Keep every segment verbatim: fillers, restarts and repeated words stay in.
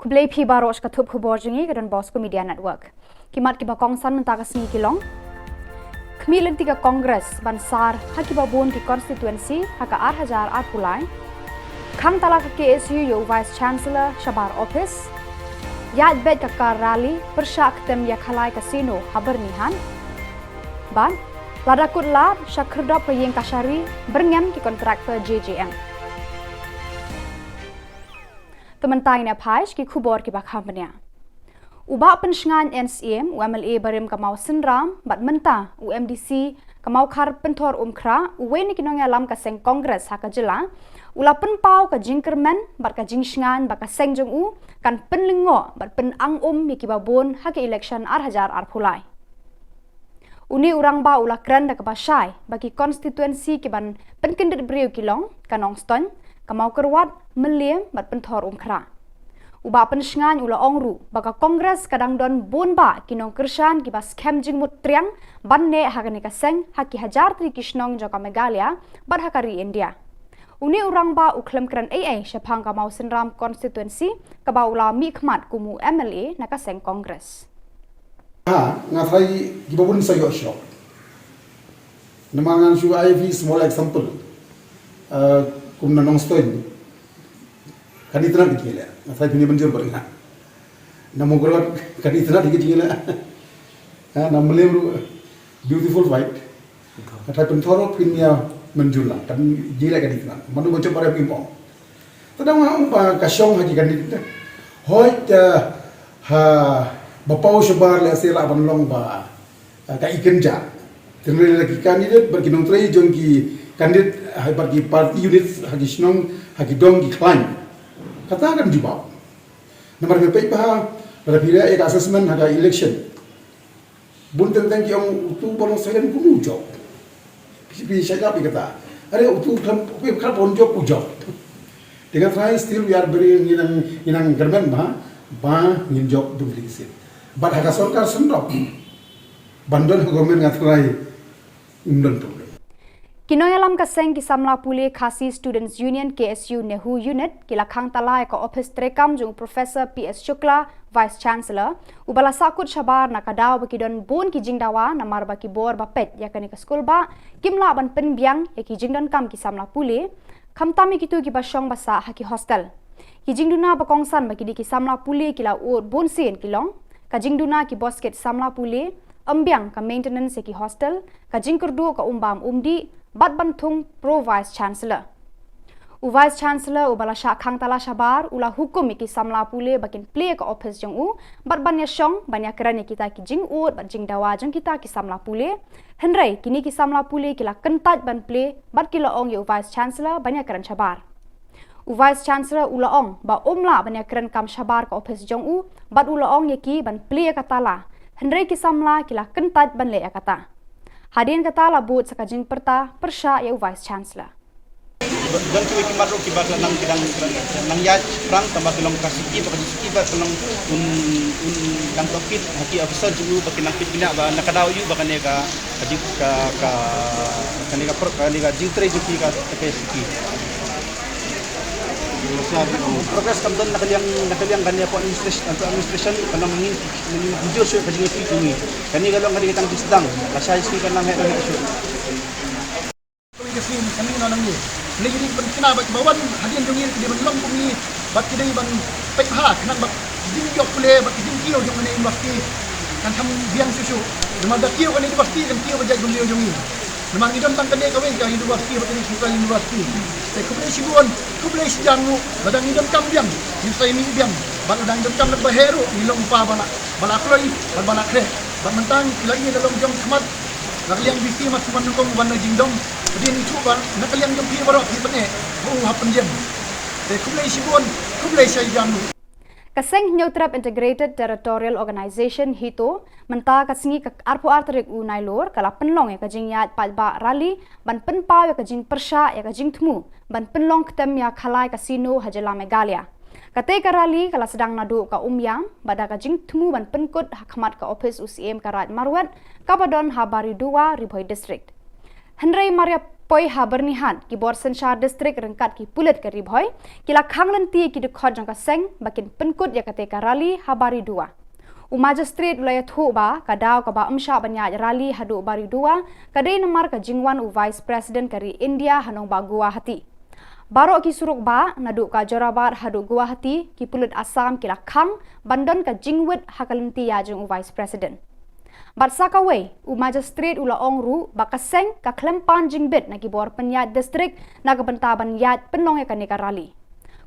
Khublei phi baroh sha ka thup khubor jong ngi ka Don Bosco Media Network. Ki mat kiba kongsan mynta ka sngi ki long: Khmih lynti ka Congress ban sar ha kiba bun ki constituency ha ka ar hajar arphew lai. Khang tala ka K S U ïa u Vice Chancellor shabar office. Ïaid beit ka kar rally pyrshah ktem ïa Khalai Casino ha Byrnihat. Bad lada kut lad sha khyrdop ka ïing kashari byrngem ki contractor J J M. Te mynta ngin ïa phai sha ki khubor kiba kham bniah. U Bah Pynshngaiñ N Syiem, u M L A barim ka Mawsynram bad mynta u M D C ka Mawkhar Pynthorumkhrah, uwei na ki nongïalam ka seng Congress ha ka jylla, u la pynpaw ka jingkyrmen bad ka jingshngaiñ ba ka seng jong u kan pynlyngngoh bad pynang um ïa kiba bun ha ka election ar hajar arphew lai. Une u rangbah u la kren da kaba shai ba ki constituency kiban pynkyndit briew ki long ka Nongstoiñ, ka Mawkyrwat, Mylliem bad Pynthorumkhrah. U Bah Pynshngaiñ u la ong ruh ba ka Congress ka dang don bun bah ki nongkyrshan kiba skhem jingmut triang ban neh ha kane ka seng ha ki hajar tylli ki shnong jong ka Meghalaya bad ha ka ri India. Une u rangbah u khlem kren ei ei shaphang ka Mawsynram constituency kaba u la mihkhmat kum u M L A na ka seng Congress. Ha, nga tharai kiba bun sa ïoh shock. Namar ngan shu ai phi small example. Uh, kum na Nongstoiñ. Kan itynnad ki jingleh. Nga tharai phin ïa mynjur bad nga. Na Mawkyrwat kan itynnad ki jingleh. Ha, na Mylliem ruh beautiful white. Nga tharai Pynthor ruh phin ïa mynjur la. Kan jingleh kan itynnad. Mano ba jop ba rep ping pong. Te dang ha ong ba ka shong ha ki candidate. Hooid, eh, ha ba paw shabar lehse lah ban long ba, eh, ka ikynja. Te hynrei la ki candidate bad ki nongtrei jong ki candidate, ha bad ki party units ha ki shnong, ha ki dong ki khlaiñ. Kata kan jubab. Namar phi peit bha, lada phi leh ïa ka assessment ha ka election. Bun teng teng ki ong utu ba long silent kumno u jop. Phi, phi shait lap ïa kata. Are utu khlem, utu khlem ban jop u jop. Te nga tharai still we are very, ngi nang, ngi nang kyrmen bha ba ngin jop bun tylli ki seat. Bad ha ka sorkar seng ruh ban don ha government nga tharai ym don problem. Ki nongïalam ka seng ki samla pule Khasi Students Union, K S U, NEHU Unit ki la khang tala ïa ka ophis treikam jong u Professor P S Shukla, Vice Chancellor, uba la sahkut shabar na ka daw ba ki don bun ki jingdawa namar ba ki bor ba peit ïa kane ka skul bah kim lah ban pynbiang ïa ki jingdonkam ki samla pule, khamtam ïa kito kiba shong ba sah ha ki hostel. Ki jingduna ba kongsan ba ki dei ki samla pule ki la ud bunsien ki long ka jingduna ki boskit samla pule, ym biang ka maintenance ïa ki hostel, ka jingkyrduh ka um bam um dih, bad ban thung pro Vice Chancellor. U Vice Chancellor uba la shah khang tala shabar u la hukum ïa ki samla pule ba kin plie ïa ka ophis jong u bad ban ïa shong ban ïa kren ïa kita ki jingud bad jingdawa jong kita ki samla pule. Hynrei kine ki samla pule ki la kyntait ban plie bad ki la ong ïa u Vice Chancellor ban ïa kren shabar. U Vice Chancellor u la ong ba um lah ban ïa kren kam shabar ka ophis jong u bad u la ong ïa ki ban plie ïa ka tala. Hynrei ki samla ki la kyntait ban leh ïa kata. Hadien kata la bud sa ka jingpyrta pyrshah ïa u Vice Chancellor. Don kiwei ki mat ruh kiba nang, ki dang, nang ïaid pyrshang tangba ki long ka siki ba ka jingsiki ba ka long un, un dang tohkit ha ki officer jong u ba ki nang peit bniah ba na ka daw ïa u ba kane ka, ka jing, ka, ka, kane ka pro, kane ka jingtrei jong ki ka, ka siki. Progress kam don na ka liang, na ka liang kane ka administration, administration ka long ngin, ngin jur shuh ka jingïakhih jong ngi. Kane ka long kane ka tang jingsdang, ka shai siki ka nang heh, nang heh shuh. Kawei ka sngi kane ngi nang ngi. Ngi dei ban kynnoh bad ba wan hadien jong ngi, ki dei ban long kum ngi bad ki dei ban peit bha khnang ba ki jingïoh pule bad ki jingkiew jong kane university kan kham biang shuh shuh. Namar da kiew kane university kan kiew ka jaitbynriew jong ngi. Namar ngi don tang kane kawei ka university bad kane ka university. Te khublei shibun, khublei shihajar nguh, lada ngi donkam biang, ngin sa ïa mih biang, bad lada ngi donkam bad ba heh ruh, ngi long pa ba la, ba la kloi, bad ba la khreh, bad mynta ngi la ïa la long jong khmat, Na ka liang B C ma shu ban nyngkong ban na jingdom. Hadien ïa u ba na ka liang jong phi baroh phi pyneh ba u hap pynjem. Te khublei shibun, khublei shihajar nguh. Ka seng Hynñiewtrep Integrated Territorial Organization, HITO, mynta ka sngi ka arphew ar tarik u Nailur ka la pynlong ïa ka jingïaid paidbah rally ban pynpaw ïa ka jingpyrshah ïa ka jingthmu ban pynlong ktem ïa Khalai Casino ha jylla Meghalaya. Katei ka rally ka la sdang naduh ka Umïam bad da ka jingthmu ban pynkut ha khmat ka ophis u Syiem ka Raid Marwet kaba don ha Baridua, Ri Bhoi District. Hynrei mar ïa Poi ha Byrnihat, ki bor synshar district ryngkat ki pulit ka Ri Bhoi ki la khang lynti ïa ki dkhot jong ka seng ba kin pynkut ïa kata ka rally ha Bari Duwa. U magistrate u la ïathuh ba ka daw kaba ym shah ban ïaid rally haduh Bari Duwa ka dei namar ka jingwan u Vice President ka ri India ha nongbah Guwahati. Baroh ki surok bah naduh ka Jorabat haduh Guwahati, ki pulit Assam ki la khang ban don ka jingwit ha ka lynti ïaid jong u Vice President. Bad sa kawei, u magistrate u la ong ruh ba ka seng ka khlem pan jingbit na ki bor pynïaid district na ka bynta ban ïaid pynlong ïa kane ka rally.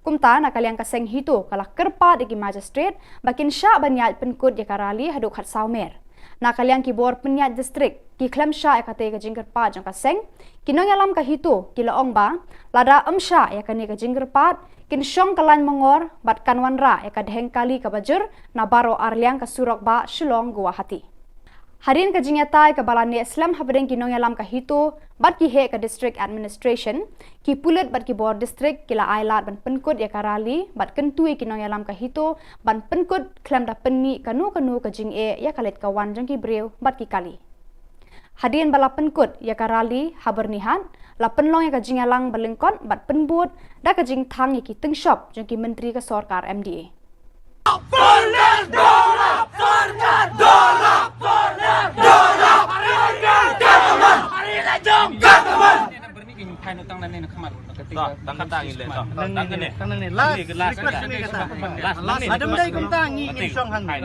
Kumta, na ka liang ka seng HITO ka la kyrpad ïa ki magistrate ba kin shah ban ïaid pynkut ïa ka rally haduh khatsaw Mer. Na ka liang ki bor pynïaid district, ki khlem shah ïa kata ka jingkyrpad jong ka seng. Ki nongïalam ka HITO ki la ong ba lada ym shah ïa kane ka jingkyrpad, kin shong ka lain mangor bad kan wanrah ïa ka dheng kali kaba jur na baroh arliang ka surok bah Shillong Guwahati. Hadien ka jingïatai kaba la neh slem hapdeng ki nongïalam ka HITO bad ki heh ka district administration, ki pulit bad ki bor district ki la ailad ban pynkut ïa ka rally bad kyntu ïa ki nongïalam ka HITO ban pynkut khlem da pynmih kano kano ka jingeh ïa ka leit ka wan jong ki briew bad ki kali. Hadien ba la pynkut ïa ka rally ha Byrnihat, la pynlong ïa ka jingïalang ba lyngkot bad pynbud da ka jingthang ïa ki tyngshop jong ki myntri ka sorkar MDA. Tang kata ngi leh, tang. Tang kane. Tang kane. Last request kane kata. Last. Adam dei kumta ngi ngin shong hangne.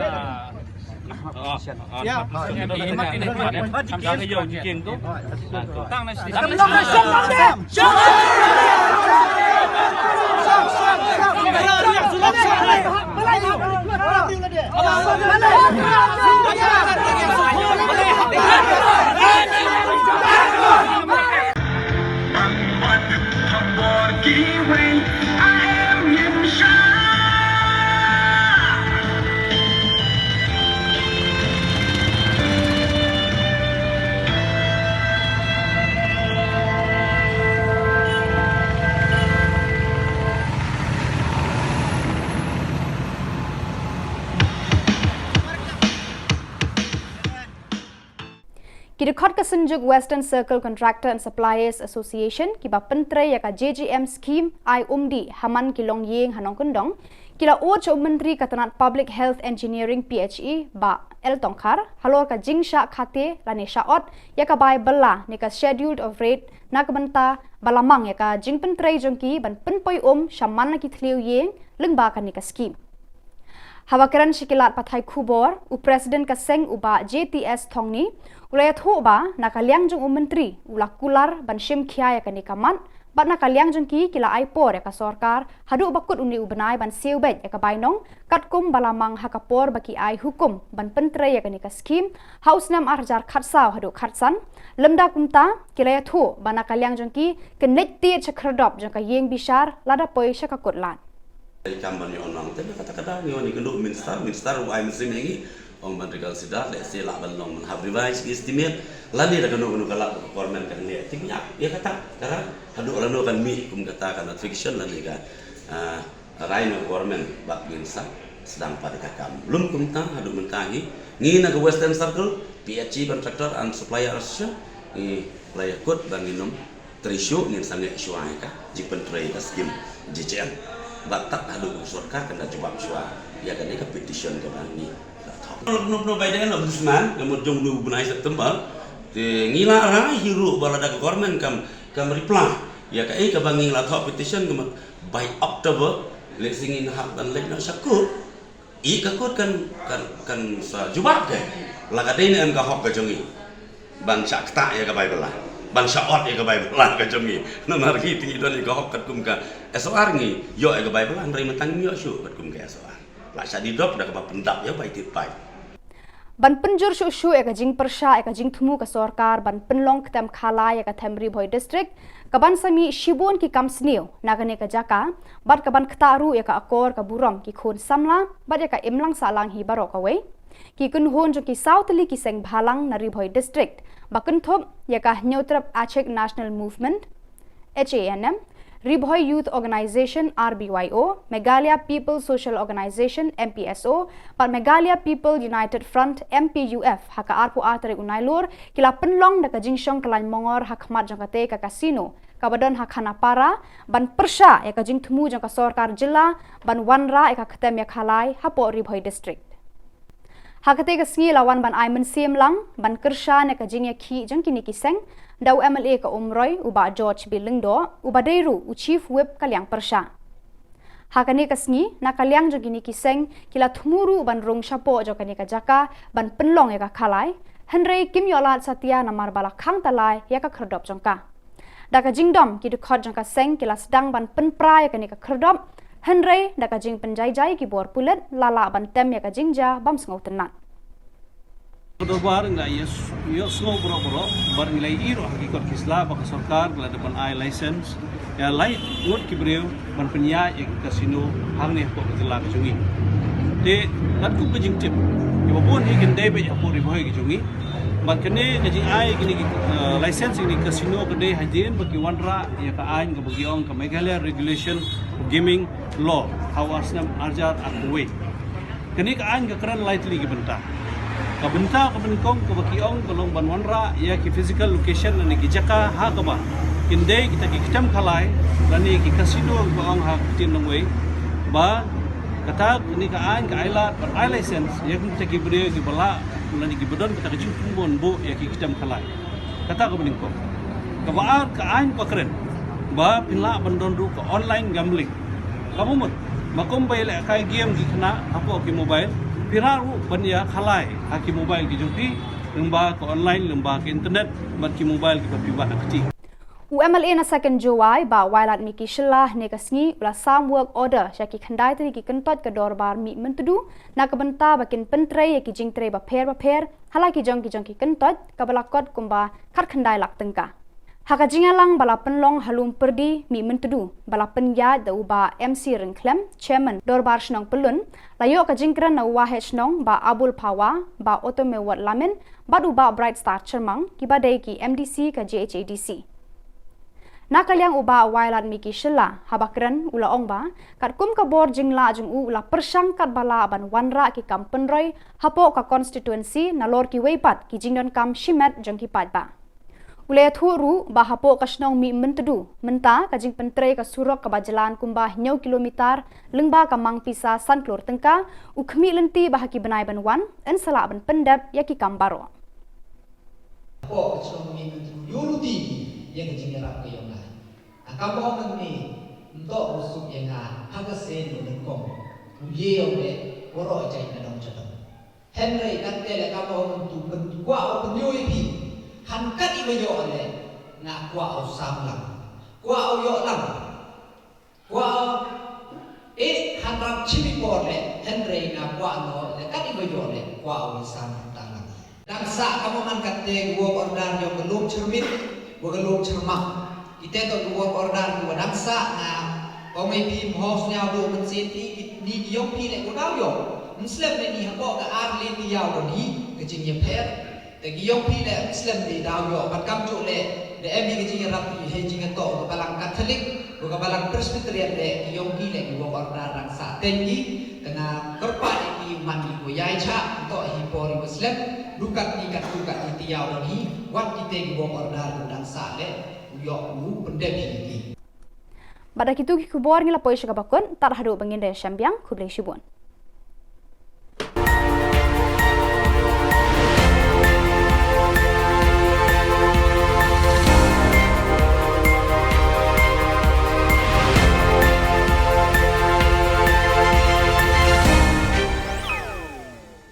Ki dkhot ka Synjuk Western Circle Contractor and Suppliers Association, kiba pyntrei ïa ka JJM scheme ai umdih ha man ki longïing ha nongkyndong, ki la ud sha u Myntri ka tnat Public Health Engineering, PHE, Bah L Tongkhar halor ka jingshah khate lane shah ot ïa ka bai bylla ne ka schedule of rate na ka bynta ba la mang ïa ka jingpyntrei jong ki ban pynpoi um sha man la ki thliew ïing lyngba kane ka scheme. Haba kren sha ki lad pathai khubor, u President ka seng, u Bah J T S Thongni, u la ïathuh ba na ka liang jong u Myntri u la kular ban shim khia ïa kane ka mat, bad na ka liang jong ki, ki la ai por ïa ka sorkar haduh ba kut une u bnai ban siew beit ïa ka bainong, katkum ba la mang ha ka por ba ki ai hukum ban pyntrei ïa kane ka scheme ha u snem ar hajar khatsaw haduh khatsan. Lymda kumta, ki la ïathuh ba na ka liang jong ki, kin leit tied sha khyrdop jong ka ïing bishar lada poi sha ka kut lad. Kam ban ïoh nang te kata kata ngi wan ïa kano minister, minister u ai mynsiem ïa ngi, ong ban reconsider, lehse lah ban long ban hap revise estimate lane da kano kano ka lad ba ka government kan leh. Te ngi ap ïa kata, kata haduh lano kan mih kum kata ka notification lane ka, ah, rai na government bad ngin sa sdang pat ïa ka kam. Lym kumta haduh mynta ngi, ngi na ka Western Circle, PHE Contractor and Supplier Association, ngi la ïakut ba ngin ym trei shuh, ngin sa ngeit shuwa ïa ka jingpyntrei ka scheme JJM. Bad tad haduh ba ka sorkar kan da jubab shuwa ïa kane ka petition kaba ngi la thoh. Nop nop bai dei na Ombudsman, ka mut jong u bnai September. Te ngi la rai hi ruh ba lada ka government kam, kam reply ïa kaei kaba ngi la thoh petition, ka mut bai October, lehse ngin hap ban leit noh sha kut. Ïa ka kut kan, kan, kan sa jubab ka. La ka dei ne em ka hok ka jong ngi ban shah ktah ïa ka bai bylla, ban shah ot ïa ka bai bylla ka jong ngi. Namar ngi te ngi don ïa ka hok katkum ka SOR, ngi ïoh ïa ka bai bylla, hynrei mynta ngim ïoh shuh katkum ka SOR. La shah die dop da kaba pyndap ïa bai tied bai. Ban pynjur shuh shuh ïa ka jingpyrshah ïa ka jingthmu ka sorkar ban pynlong ktem khalai ïa ka them Ri Bhoi District, kaban sa mih shibun ki kam sniew na kane ka jaka, bad kaban ktah ruh ïa ka akor ka burom ki khun samla bad ïa ka imlang sahlang hi baroh kawei, ki kynhun jong ki saw tylli ki seng bhalang na Ri Bhoi District, ba kynthup ïa ka Hynñiewtrep Achik National Movement, H A N M, Ri Bhoi Youth Organisation, R B Y O, Meghalaya People Social Organisation, M P S O, bad Meghalaya People United Front, M P U F, ha ka arphew ar tarik u Nailur, ki la pynlong da ka jingshong kyllain mongor ha khmat jong katei ka casino, kaba don ha Khanapara, ban pyrshah ïa ka jingthmu jong ka sorkar jylla ban wanrah ïa ka ktem ïa khalai hapoh Ri Bhoi District. Ha katei ka sngi la wan ban ai mynsiem lang ban kyrshan ïa ka jingïakhih jong kine ki seng da u M L A ka Umroi, u Bah George B Lyngdoh, uba dei ruh u Chief Whip ka liang pyrshah. Ha kane ka sngi, na ka liang jong kine ki seng, ki la thmu ruh ban rung shapoh jong kane ka jaka ban pynlong ïa ka khalai, hynrei kim ïoh lad satia namar ba la khang talai ïa ka khyrdop jong ka. Da ka jingdom, ki dkhot jong ka seng ki la sdang ban pynpra ïa kane ka khyrdop, hynrei da ka jingpynjaijai ki bor pulit, la lah ban tem ïa ka jingjia bym sngewtynnat. Ka dorbar ngi la ïoh, ïohsngew baroh baroh, bad ngi la ïohi ruh ha ki kot ki sla ba ka sorkar ka la dep ban ai license ïa lai ngut ki briew ban pynïaid ïa ki casino hangne hapoh ka jylla ka jong ngi. Te katkum ka jingtip, kiba bun hi kin dei beit hapoh Ri Bhoi ka jong ngi. Bad kane ka jingai kine ki, eh, license kine ki casino ka dei hadien ba ki wanrah ïa ka aiñ kaba ki ong ka Meghalaya Regulation of Gaming Law ha u ar snem arhajar arphew wei. Kane ka aiñ ka kren lai tylli ki bynta. Ka bynta kaba nyngkong kaba ki ong ka long ban wanrah ïa ki physical location lane ki jaka ha kaba kin dei kita ki ktem khalai lane ki casino ba ong ha ka ktien nongwei, ba kata kane ka aiñ ka ai lad ban ai license ïa kita ki briew kiba lah lane kiba don kata ka jingpynbun buh ïa ki ktem khalai. Kata kaba nyngkong. Kaba ar, ka aiñ ka kren ba phin lah ban don ruh ka online gambling. Kaba mut, ba kumba ïalehkai game ki khynnah hapoh ki mobile, phi lah ruh ban ïa khalai ha ki mobile ki jong phi, lyngba ka online, lyngba ka internet, bad ki mobile kiba phi wad ha kti. U M L A na Second Jowai, Bah Wailadmiki Shylla, ne ka sngi u la sam work order sha ki khyndai tylli ki kyntoit ka dorbar mih myntdu, na ka bynta ba kin pyntrei ïa ki jingtrei bapher bapher ha la ki jong ki jong ki kyntoit, kaba la kot kumba khatkhyndai lak tyngka. Ha ka jingïalang ba la pynlong ha Lum Pyrdi, mih myntdu, ba la pynïaid da u Bah M C Ryngkhlem, Chairman Dorbar Shnong Pyllun, la ïoh ka jingkren na u Waheh Shnong, Bah Abul Phawa, Bah Otomewot Lamin, bad u Bah Bright Star Chyrmang, kiba dei ki M D C ka J H A D C. Na ka liang u Bah Wailadmiki Shylla, haba kren u la ong ba katkum ka bor jinglah jong u, u la pyrshang katba lah ban wanrah ki kam pynroi hapoh ka constituency nalor kiwei pat ki jingdonkam shimet jong ki paidbah. U la ïathuh ruh ba hapoh ka shnong mih myntdu, mynta ka jingpyntrei ka surok kaba jlan kumba hynñiew kilometer lyngba ka mang pisa san klur tyngka, u khmih lynti ba ha ki bnai ban wan yn sa lah ban pyndep ïa ki kam baroh. Hapoh ka shnong mih myntdu ïoh ruh ïa ka jingïarap ka ïong nga. Ka kam ong mynne, ym toh u suk ïa nga ha ka sien u nyngkong, u ïew leh waroh jait na dong jadong. Hynrei katte leh ka ong myntu pynkwah u pynïoh ïa phi. Han kat iba ïoh leh, nga kwah u sam lang, kwah u ïoh lang. Kwah u, eh, han rap shim i por leh, hynrei nga kwah noh leh kat iba ïoh leh, kwah u ïa sam tang lang. Dang sah ka mo man katte ki work order jong ka Lum Chyrmit wa ka Lum Chyrmang. Kite toh ki work order kiwa dang sah, nga ong ïa phi, ym hok sniawduh mynsiem phi, kine ki ïong phi leh ko daw ïoh. Ym slem leh ni hapoh ka ar lynti ïaw don hi ka jingïapher. Te ki ïong phi leh ym slem leh daw ïoh, bad kamjuh leh da em hi ka jingïarap hi ha jingïatoh ka Balang Katholik wa ka Balang Presbyterian leh ki ïong phi leh ki work order dang sah teng ki. Te nga kyrpad ïa phi, man ki ko ïai chah, ym toh hi por iwa slem, du katni katto katne te ïaw don hi, wat kite ki work order kiwa dang sah leh u ïoh u pyndep hi ïa ki. Bad da kitu ki khubor ngi la poi sha kaba kut, tad haduh ba ngin da ïashem biang, khublei shibun.